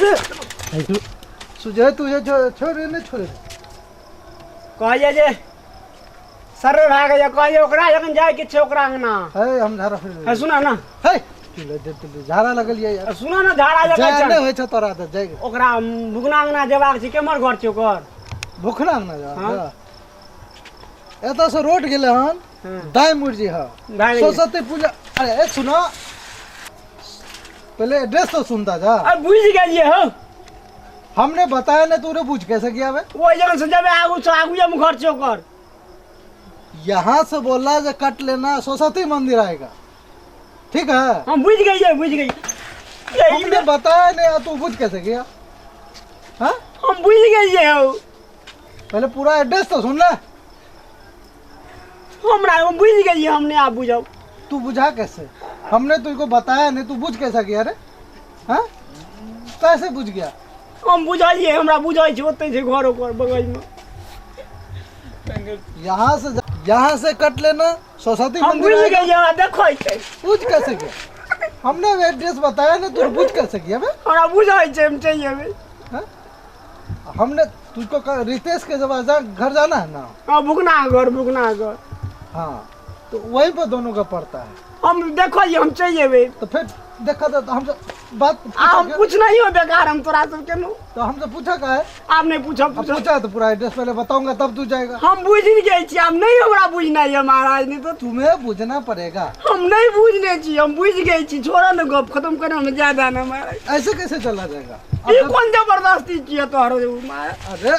रे सुझे तुझे छोड़ नहीं छोड़े। कहलियै जे सर भए गेलै, कहलियै ओकरा जखन जाइके छै ओकरा अंगना। है हम झाड़ा फिर है सुना ना, है चले दे दे झाड़ा लगल ये यार। सुना ना झाड़ा लगल छै छै नहीं होय छै तोरा त जाय ओकरा भुगना अंगना जेबाक छै। केमहर घर छै ओकर? भुखना अंगना जा एतऽ से रोड गेलै हन दाई मुर्जी है सरस्वती पूजा। अरे ए सुनो पहले एड्रेस तो सुनता जा। अब बुझ गेलियै हो, हमने बताया नहीं तूने बुझ कैसे गया बे? ओहि जगह से जेबै आगू से आगू हम घर छै ओकर। यहाँ से बोला जो कट लेना सरस्वती मंदिर आएगा, ठीक है? हम बुझ गए बुझ गए। हमने बताया नहीं तू बुझ कैसे गया? हाँ हम बुझ गए हो। पहले पूरा एड्रेस तो सुन ले। हमरा हम बुझ गए, हमने आप बुझाओ। तू बुझा कैसे? हमने तुझको बताया नहीं तू बुझ कैसा गया रे? हाँ कैसे बुझ गया? हम बुझलिए, हमरा बुझै छै ओतै छै घर ओकर बगल में। यहाँ से कट लेना सरस्वती हम मंदिर बुझ आएगा। गेलिए, हमरा देखै छै। बुझ कैसे गया? हमने एड्रेस बताया नहीं तू बुझ कैसे गया बे? हमरा बुझै छै, हम चलि जेबै। हाँ? हमने तुझको रितेश के जब घर जाना है ना। हाँ भुगना घर, भुगना घर। हाँ तो वहीं पर दोनों का पड़ता है। हम देखो हम चलि जेबै। तो फिर देखा तो हमसे बात आ हम कुछ नहीं हो बेकार, हम तोरा सब केनु तो हमसे पूछा का है? आप नहीं पूछा पूछा पूछा तो पूरा एड्रेस पहले बताऊंगा तब तू जाएगा। हम बुझ गए छी, हम नहीं हमरा बुझना है महाराज, नहीं तो तुम्हें बुझना पड़ेगा। हम नहीं बुझने छी, हम बुझ गए छी, छोड़ो न गप खत्म करो, हम ज्यादा ना महाराज। ऐसे कैसे चला जाएगा? ये कौन जबरदस्ती किया तोहर महाराज? अरे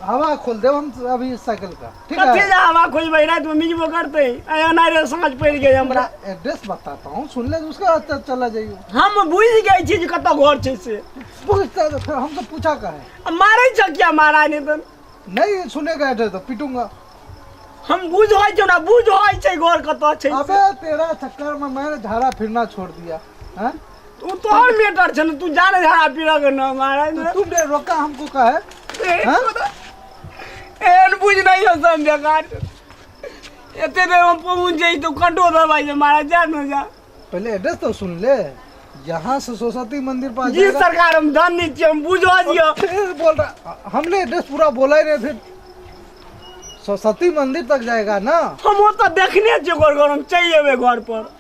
हवा खोल दे हम अभी साइकिल का, ठीक है? कथी हवा खोलबै, रात में मिजबो करते अना रे, साँझ पड़ि गेल। हमरा एड्रेस बताता हूँ सुन ले, उसके बाद चला जाइयो। हम बुझ गए छी जे कतऽ घर छै से। पूछता तो फिर हमसे पूछा का है? मारै छ क्या महाराज? नहीं तो नहीं सुनेगा एड्रेस तो पीटूंगा। हम बुझै छै ना, बुझै छै घर कतऽ छै। अबे तेरा चक्कर में मैंने झाड़ा फिरना छोड़ दिया। हैं तू तोहर मैटर छै ने, तू जाने झाड़ा पीरक न महाराज। तो तुमने रोका हमको का है? एहन बुझ नहीं हो सब बेकार। एते देर हम पहुंच जाई तो कंटो दबाई जे महाराज जा न जा। पहले एड्रेस तो सुन ले। यहाँ से सरस्वती मंदिर पास जी सरकार हम धन्य छी, हम बुझो दियो। फिर बोल रहा हमने एड्रेस पूरा बोला ही नहीं, फिर सरस्वती मंदिर तक जाएगा ना। हम वो तो देखने छियै घर घर, हम चलि जेबै घर पर।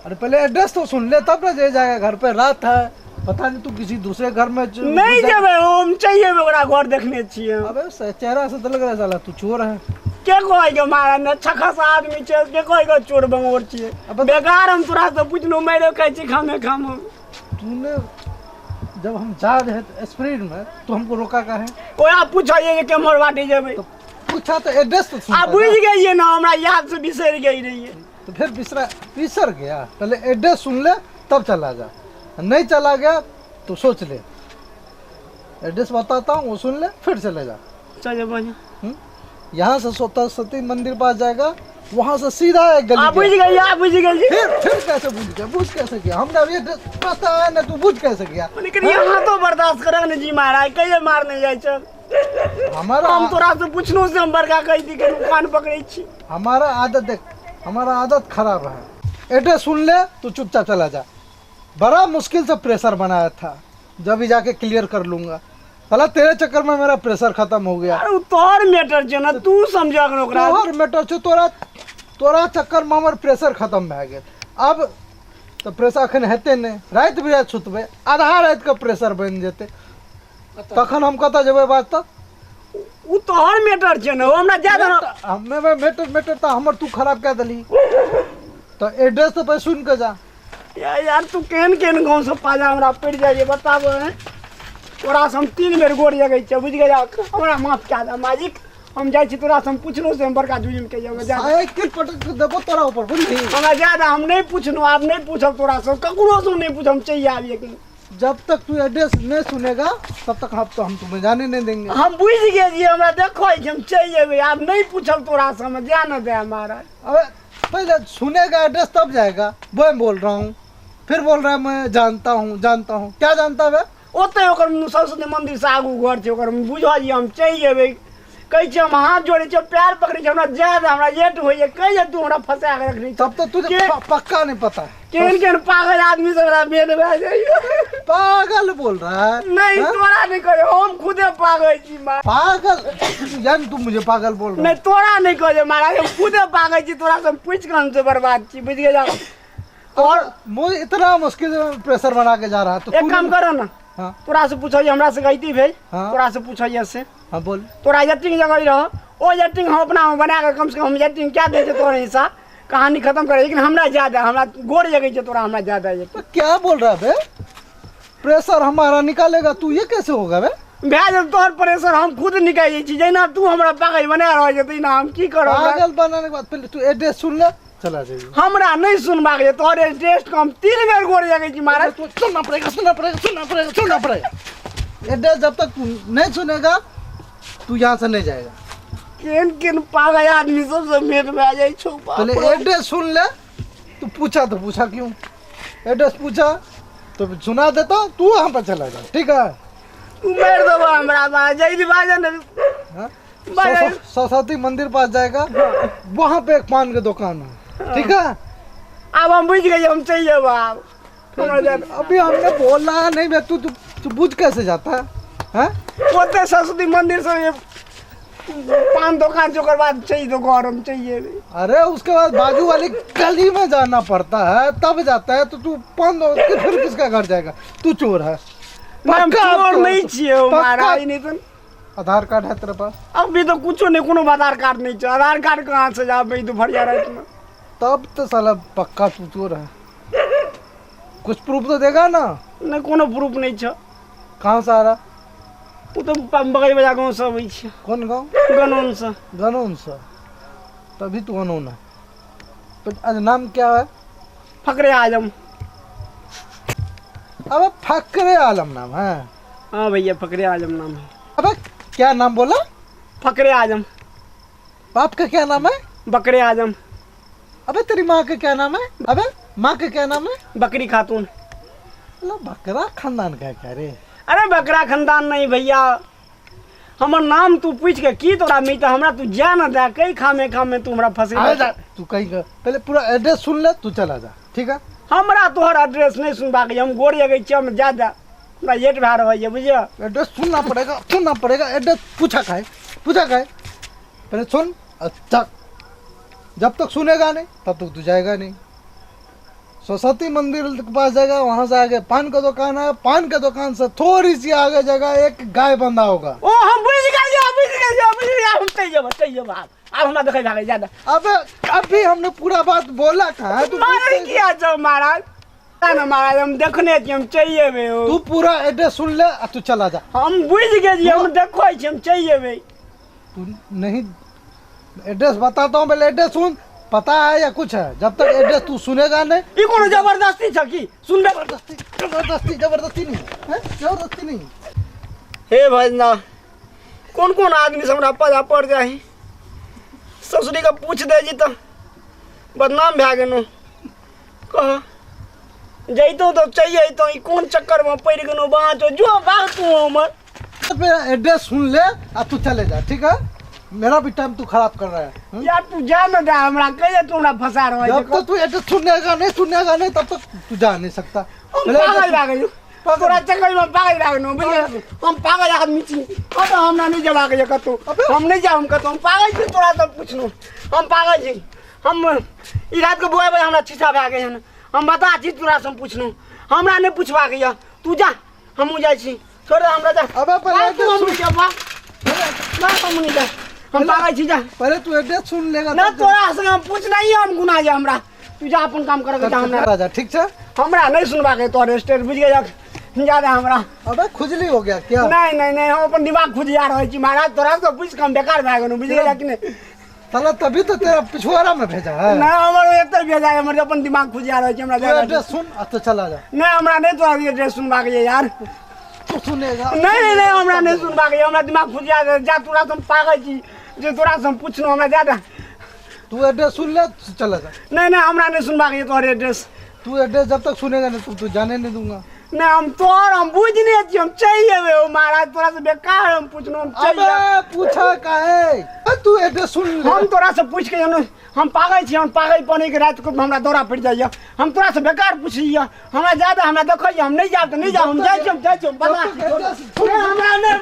अरे पहले एड्रेस तो सुन ले तब ना जे जाएगा घर पे। रात है, पता नहीं तू किसी दूसरे घर में नहीं जेबै, हम चलि जेबै ओकरा घर देखने छियै। अबे चेहरा से तो लग रहा है साला तू चोर है। के कहै के महाराज ने अच्छा खासा आदमी छै, के कहै के चोर बंगोर छियै। बेकार हम तोरा से पुछलहुँ, मारियो खाइ छी खामे खामे। तूने जब हम जा रहे थे स्पीड में तो हमको रोका का है? ओया पूछलियै जे केम्हर बाटे जेबै। तो पूछा तो एड्रेस तो सुन। आ बुझि गेलियै ना, हमरा याद से बिसरि गेल रहियै। तो फिर बिसर गया। पहले एड्रेस सुन ले तब चला जा, नहीं चला गया तो सोच ले। एड्रेस बताता हूँ वो सुन ले फिर चले जा। चल जेबै। यहाँ से सरस्वती मंदिर पास जाएगा, वहाँ से सीधा एक गली। आ बुझ गई, आ बुझ गई। फिर कैसे बुझ गया? बुझ कैसे गया? हमने अभी एड्रेस बताया ना, तू बुझ कैसे गया? लेकिन यहाँ तो बर्दाश्त कर ने जी महाराज, कहिए मारने जाए चल। हमारा हम तोरा से पूछनो से हम बड़का कहि दी के कान पकड़ै छी। हमारा आदत देख, हमारा आदत खराब है। एड्रेस सुन ले तो चुपचाप चला जा। बड़ा मुश्किल से प्रेशर बनाया था, जब ही जाके क्लियर कर लूंगा। साला तेरे चक्कर में मेरा प्रेशर खत्म हो गया। अरे तोहर मैटर छै ना, तू समझ ओकरा। तोहर मैटर छै, तोरा तोरा चक्कर में हमर प्रेशर खत्म भए गेल। अब तो प्रेशर अखन हेतै नहि, राति बिराति सुतबै आधा राति के प्रेशर बनि जेतै, तखन हम कतऽ जेबै बात? तऽ ओ तोहर मैटर छै ना, हमरा ज्यादा हमे मैटर मैटर तऽ हमर तू खराब कए देलही। तऽ एड्रेस तऽ पहिले सुनि कऽ जा। यार तू केहन केहन गाँव से पाजा हमरा पड़ि जाइए बताबो है। तोरा से हम 3 बेर गोर लगै छियै, बुझि गेलियै? हमरा माफ कए दे मालिक, हम जाइ छी तोरा से हम पुछलहुँ से हम बड़का जुलिम के जेबै। साइकिल पटक के देबो तोरा ऊपर, बुझली? हमरा ज्यादा हम नहीं पुछलहुँ, आब नहीं पूछब तोरा से, ककरो से नहीं पूछब, हम चलि आबियै। जब तक तू एड्रेस नहीं सुनेगा तब तक हम तो हम तुम्हें जाने नहीं देंगे। हम बुझि गेलियै, हमरा देखै छी, हम चलि जेबै, आब नहीं पूछब तोरा से, हम जा न दे महाराज। अबे पहले सुनेगा एड्रेस तब जाएगा, वो मैं बोल रहा हूँ। फिर बोल रहा है मैं जानता हूँ जानता हूँ, क्या जानता है? ओतै ओकर सरस्वती मंदिर से आगू घर छै ओकर, बुझलियै? हम चलि जेबै। कहै छी हम हाथ जोड़ै छी, पैर पकड़ै छी, हमरा जाय दे, हमरा लेट होइए। कहै जे तू हमरा फंसा के रखने। तब तो तुझे पक्का नहीं पता है। केहन केहन पागल आदमी सब हमरा भेंट भए जाइए। पागल बोल रहा है? नहीं तोरा नहीं कहे, हम खुदे पागल छी। पागल यानी तू मुझे पागल बोल रहा? नहीं तोरा नहीं कहे महाराज, हम खुदे पागल छी, तोरा से पूछ के हमसे बर्बाद छी, बुझ गेल। और मुझे इतना मुश्किल से प्रेशर बना के जा रहा है तो एक काम करो ना। हाँ। तोरा से पूछो, हमरा से गलती भेल। हाँ। तोरा से पूछो से। हाँ बोल। तोरा एटिंग जगह रह, ओ एटिंग हम अपना बना के कम से कम हम एटिंग क्या दे तोरा हिस्सा, कहानी खत्म करे, लेकिन हमरा ज्यादा हमरा गोर जगह छे तोरा, हमरा ज्यादा। तो क्या बोल रहा बे? प्रेशर हमारा निकालेगा तू, ये कैसे होगा बे? भए जब तोहर प्रेशर हम खुद निकाल छी, जेना तू हमरा पागल बना रहल छे तहिना हम की करब? पागल बनाने के बाद पहले तू एड्रेस सुन ले, चला जाइए। हमरा नहीं सुनबाक ये तोहर एड्रेस के, हम 3 बेर गोर जगह छी महाराज। तू सुनना पड़ेगा, सुनना पड़ेगा, सुनना पड़ेगा, सुनना पड़ेगा। एड्रेस जब तक तू नहीं सुनेगा तू यहाँ से नहीं जाएगा। केन केन पागल आदमी सब से भेंट भए जाइ छौ। पहले एड्रेस सुन ले, तू पूछा तो पूछा क्यों? एड्रेस पूछा तो सुना देता, तू वहाँ पर चला जा, ठीक है? तू मार देबा हमरा बा, जल्दी बाजा न। सरस्वती मंदिर पास जाएगा, वहाँ पे एक पान के दुकान है, ठीक है? अब हम बुझ गए, हम चल जाब आब। अभी हमने बोला नहीं बे, तू तू बुझ कैसे जाता है? हैं? ओते सरस्वती मंदिर से पान दुकान ओकर बाद चाहिए तो घर हम चाहिए। अरे उसके बाद बाजू वाली गली में जाना पड़ता है तब जाता है, तो तू पान फिर किसका घर जाएगा? तू चोर है। चोर नहीं चाहिए महाराज। नहीं तो आधार कार्ड है तेरे पास? अभी तो कुछो नहीं, कोनो आधार कार्ड नहीं चाहिए। आधार कार्ड कहाँ से जा भाई दोपहरिया रात में? तब तो साला पक्का तू चोर है। कुछ प्रूफ तो देगा ना? नहीं कोनो प्रूफ नहीं छे। कहाँ से आ रहा? वो तो बगल बजा गाँव से अबै छै। कौन गाँव? गनौन से। गनौन से, तभी तू गनौन है। तो आज नाम क्या है? फकरे आलम। अबे फकरे आलम नाम है? हाँ भैया फकरे आलम नाम है। अबे क्या नाम बोला? फकरे आजम। बाप का क्या नाम है? बकरे आजम। अबे तेरी माँ का क्या नाम है? अबे माँ का क्या नाम है? बकरी खातून। लो बकरा खानदान का क्या रे? अरे बकरा खानदान नहीं भैया, हमर नाम तू पूछ के की तोरा मिलता, हमरा तू जा ना दे, कई खामे खामे तू हमरा फंसे। जा तू कहीं का, पहले पूरा एड्रेस सुन ले, तू चला जा, ठीक है? हमरा तोहर एड्रेस नहीं सुनबाक, हम गोर जगह छी, हम जा दे, हमरा लेट भए रहल ये, बुझियो? एड्रेस सुनना पड़ेगा, सुनना पड़ेगा। एड्रेस पूछा काहे, पूछा काहे, पहले सुन। अच्छा जब तक सुनेगा नहीं तब तक तू जाएगा नहीं। सरस्वती मंदिर के पास जाएगा, वहाँ से आगे पान का दुकान है, पान का दुकान से थोड़ी सी आगे जगह एक गाय बंधा होगा। ओ हम बुझ गए, बुझ गए, बुझ गए, हम चल जेब, चल जेब आब, आब हमरा देखै भागै ज्यादा। अबे अभी हमने पूरा बात बोला कहाँ? तू किया छौ महाराज? ना महाराज हम देखने छी, हम चल जेबै। तू पूरा एड्रेस सुन ले आ तू चला जा। हम बुझ गेलियै, हम देखै छी, हम चल जेबै। तू नहीं एड्रेस बताता हूँ, पहले एड्रेस सुन, पता है या कुछ है? जब तक एड्रेस तू सुनेगा नहीं। ई कोनो जबरदस्ती छ की? सुनबे जबरदस्ती, जबरदस्ती, जबरदस्ती नहीं है, जबरदस्ती नहीं। हे भजना, कौन कौन आदमी से हमरा पजा पड़ जाही, ससुरी के पूछ दे जी तो बदनाम भए गेलहुँ। कह जैतहुँ तो चलि जैतहुँ, ई कोन चक्कर में पड़ि गेलहुँ? बाँचो जो बात तू हमर। एड्रेस सुन ले आ तू चले जा, ठीक है? मेरा भी टाइम तू खराब कर रहा है यार। तू जा न दे हमरा, कहिए तू हमरा फंसा रहा है। जब तक तू एड्रेस सुनेगा नहीं, सुनेगा नहीं तब तक तू जा नहीं सकता। हम पागल भए गेलहुँ तोरा चक्कर में, पागल भए गेलहुँ, बुझलियै? हम पागल आदमी छी, कतौ हमरा नहीं जेबाक यऽ, कतौ हम नहीं जायब, हम कतौ, हम पागल छी। तोरा सब पुछलहुँ, हम पागल छी। हम ई रात के बुआइ बजे हमरा छीसा भए गेल हन, हम बता छी तोरा से हम पुछलहुँ, हमरा नहीं पुछबाक यऽ, तू जा, हमहूँ जाइ छी, छोड़ दे हमरा, जा। अबे पहले तू हम जा, हम नहीं जा, हम पागल छी, जा। पहले तू एड्रेस सुन लेगा ना, तोरा से हम पूछ नहीं, हम गुना जा हमरा, तू जा अपन काम कर, जा हमरा जा, ठीक छै? हमरा नहीं सुनबाक है तोहर स्टेट, बुझ गेल? जा दे हमरा। अबे खुजली हो गया क्या? नहीं नहीं नहीं, हम अपन दिमाग खुजिया रहल छी महाराज, तोरा से पूछ के हम बेकार भए गेलहुँ, बुझ गेल कि नहीं? साला तभी तो तेरा पिछुआरा में भेजा है। नहीं हमर एतऽ भेजा है, हमर अपन दिमाग खुजिया रहल छी हमरा। एड्रेस सुन आ तो चला जा। नहीं हमरा नहीं तोरा एड्रेस सुनबाक ये यार। तू सुनेगा? नहीं नहीं नहीं, हमरा नहीं सुनबाक ये, हमरा दिमाग खुजिया जा। तोरा से हम पागल छी जे तोरा से हम पुछलहुँ, हमरा जा दे। तू एड्रेस सुन ले चला जा। नहीं नहीं, हमरा नहीं सुनबाक ये तोहर एड्रेस। तू एड्रेस जब तक सुनेगा नहीं तू जाने नहीं दूंगा। नहीं हम तोर हम बुझ नहीं छी, हम चाहिए ओ महाराज, तोरा से बेकार हम पूछनो, हम चाहिए। अबे पूछा काहे? तू एते सुन ले। हम तोरा से पूछ के हम पागल छी, हम पागल पने के रात को हमरा दौरा पड़ जाइए, हम तोरा से बेकार पूछिए, हमरा ज्यादा हमरा देखैए, हम नहीं जाब त नहीं जाब, हम जाइ छी, हम जाइ छी, हम बदमाश छी। हमरा नहीं।